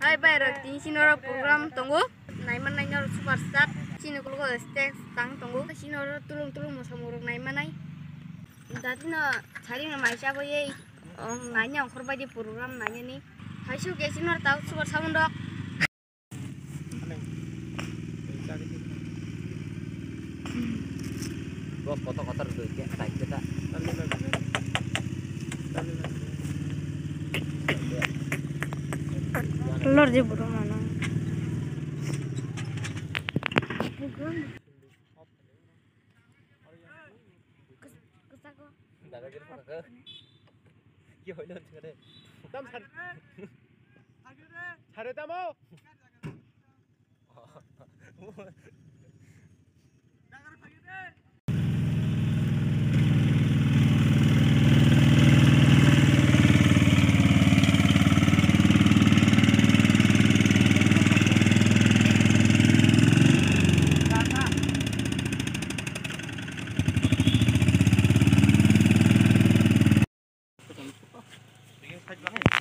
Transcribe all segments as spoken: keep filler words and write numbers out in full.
Bye bye rok, tini sini oro program tongo. Naima naina rok super star. Sini kulo stage tang tongo. Sini oro tulung tulung mosamung rok naima nai. Dati no sari no maisa bo ye. Ong naina ongkhor bai di program naina ni. Hai su ke sini oro tau super sound rok. Bos kotor kotor doi ke tai ke ta. Lor je buru mano. Dada gir pura ke. Ki hoilo chingade. Tam sar. Sare tamo.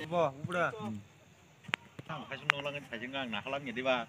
Bo, ubra. Tang, hai sung nolangin, hai sung ngang, nahalang ya, di ba?